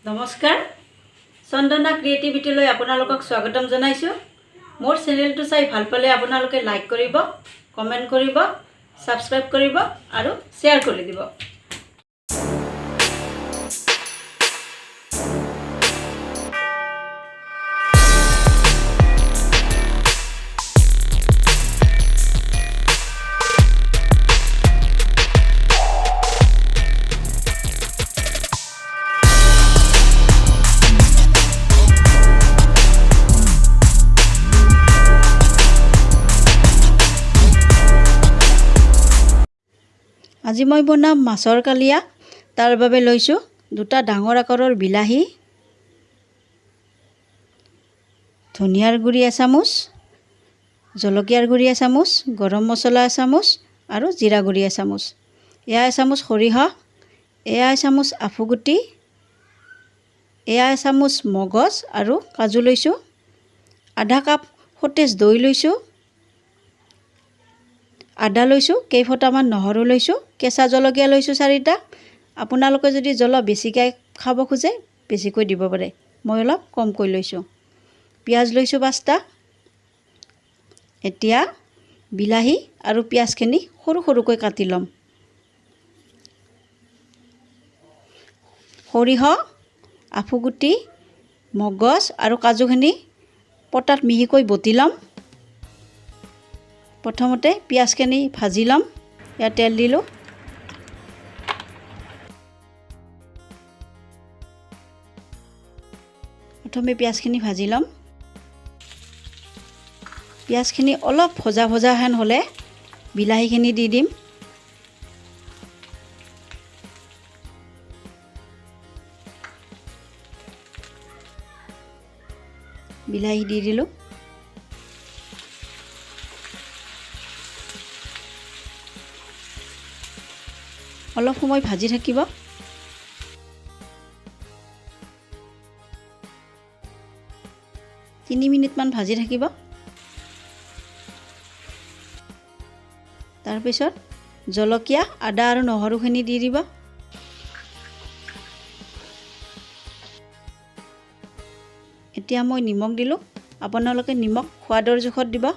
নমস্কাৰ, চন্দনা ক্ৰিয়েটিভিটিলৈ আপোনালোকক স্বাগতম জনাইছোঁ। মোৰ চেনেলটো চাই ভাল পালে আপোনালোকে লাইক কৰিব, কমেণ্ট কৰিব, ছাবস্ক্ৰাইব কৰিব আৰু শ্বেয়াৰ কৰি দিব। আজি মই বনাম মাছৰ কালিয়া। তাৰ বাবে লৈছোঁ দুটা ডাঙৰ আকাৰৰ বিলাহী, ধনিয়াৰ গুড়ি এচামুচ, জলকীয়াৰ গুড়ি এচামুচ, গৰম মছলা এচামুচ আৰু জিৰা গুড়ি এচামুচ, এয়া এচামুচ সৰিয়হ, এয়া এচামুচ আফুগুটি, এয়া এচামুচ মগজ আৰু কাজু লৈছোঁ, আধা কাপ সতেজ দৈ লৈছোঁ, আদা লৈছোঁ, কেইফটামান নহৰু লৈছোঁ, কেঁচা জলকীয়া লৈছোঁ চাৰিটা। আপোনালোকে যদি জ্বলা বেছিকৈ খাব খোজে, বেছিকৈ দিব পাৰে। মই অলপ কমকৈ লৈছোঁ। পিঁয়াজ লৈছোঁ পাঁচটা। এতিয়া বিলাহী আৰু পিঁয়াজখিনি সৰু সৰুকৈ কাটি ল'ম। সৰিয়হ, আফুগুটি, মগজ আৰু কাজুখিনি পটাত মিহিকৈ বটি ল'ম। প্ৰথমতে পিঁয়াজখিনি ভাজি ল'ম। ইয়াত তেল দিলোঁ। প্ৰথমে পিঁয়াজখিনি ভাজি ল'ম। পিঁয়াজখিনি অলপ ভজা ভজা হেন হ'লে বিলাহীখিনি দি দিম। বিলাহী দি দিলোঁ। অলপ সময় ভাজি থাকিব। 3 মিনিটমান ভাজি থাকিব। তাৰপিছত জলকীয়া, আদা আৰু নহৰুখিনি দি দিব। এতিয়া মই নিমখ দিলোঁ। আপোনালোকে নিমখ সোৱাদৰ জোখত দিব।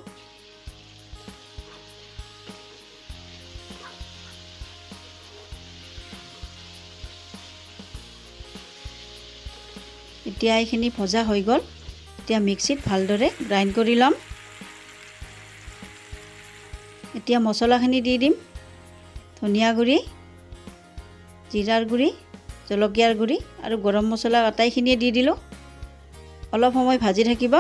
এতিয়া এইখিনি ভজা হৈ গ'ল। এতিয়া মিক্সিত ভালদৰে গ্ৰাইণ্ড কৰি ল'ম। এতিয়া মছলাখিনি দি দিম। ধনিয়া গুড়ি, জিৰাৰ গুড়ি, জলকীয়াৰ গুড়ি আৰু গৰম মছলা আটাইখিনিয়ে দি দিলোঁ। অলপ সময় ভাজি থাকিব।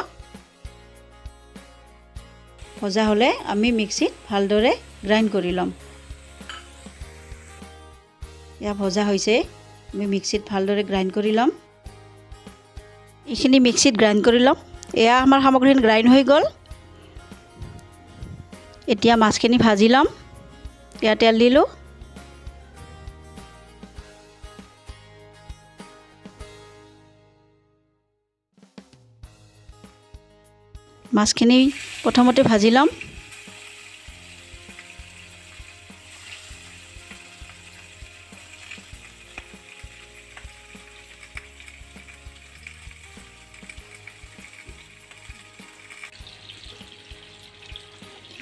ভজা হ'লে আমি মিক্সিত ভালদৰে গ্ৰাইণ্ড কৰি ল'ম। এয়া ভজা হৈছে। আমি মিক্সিত ভালদৰে গ্ৰাইণ্ড কৰি ল'ম। এইখিনি মিক্সিত গ্ৰাইণ্ড কৰি ল'ম। এয়া আমাৰ সামগ্ৰীখিনি গ্ৰাইণ্ড হৈ গ'ল। এতিয়া মাছখিনি ভাজি ল'ম। এয়া তেল দিলোঁ। মাছখিনি প্ৰথমতে ভাজি ল'ম।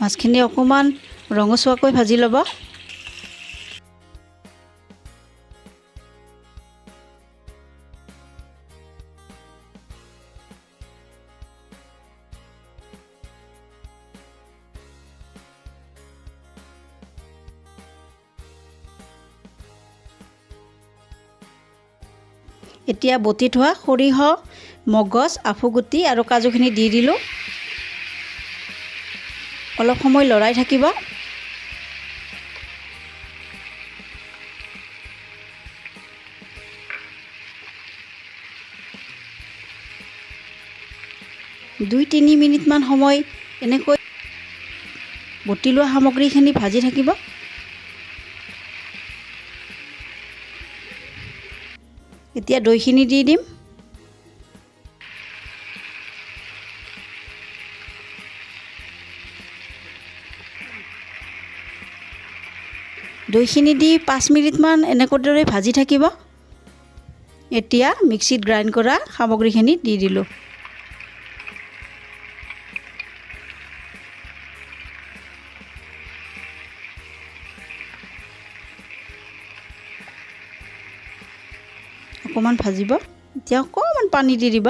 মাছখিনি অকণমান ৰঙচুৱাকৈ ভাজি ল'ব। এতিয়া বটি থোৱা সৰিয়হ, মগজ, আফুগুটি আৰু কাজুখিনি দি দিলোঁ। অলপ সময় লৰাই থাকিব। 2-3 মিনিটমান সময় এনেকৈ বটি লোৱা সামগ্ৰীখিনি ভাজি থাকিব। এতিয়া দৈখিনি দি দিম। দৈখিনি দি 5 মিনিটমান এনেকৈ দৰে ভাজি থাকিব। এতিয়া মিক্সিত গ্ৰাইণ্ড কৰা সামগ্ৰীখিনি দি দিলোঁ। অকণমান ভাজিব। এতিয়া অকণমান পানী দি দিব।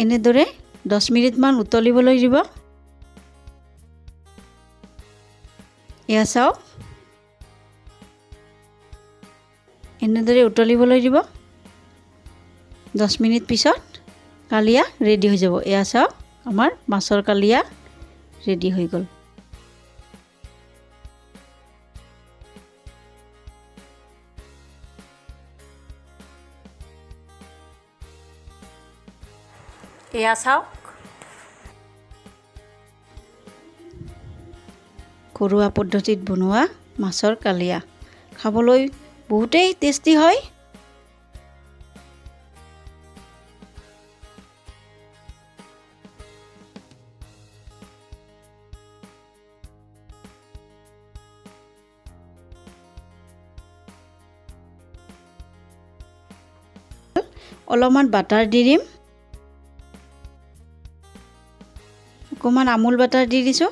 এনেদৰে 10 মিনিটমান উতলিবলৈ দিব। এয়া চাওক, এনেদৰে উতলিবলৈ দিব। 10 মিনিট পিছত কালিয়া ৰেডি হৈ যাব। এয়া চাওক, আমাৰ মাছৰ কালিয়া ৰেডি হৈ গ'ল। এয়া চাওক, ঘৰুৱা পদ্ধতিত বনোৱা মাছৰ কালিয়া খাবলৈ বহুতেই টেষ্টি হয়। অলপমান বাটাৰ দি দিম, অকণমান আমুল বাটাৰ দি দিছোঁ।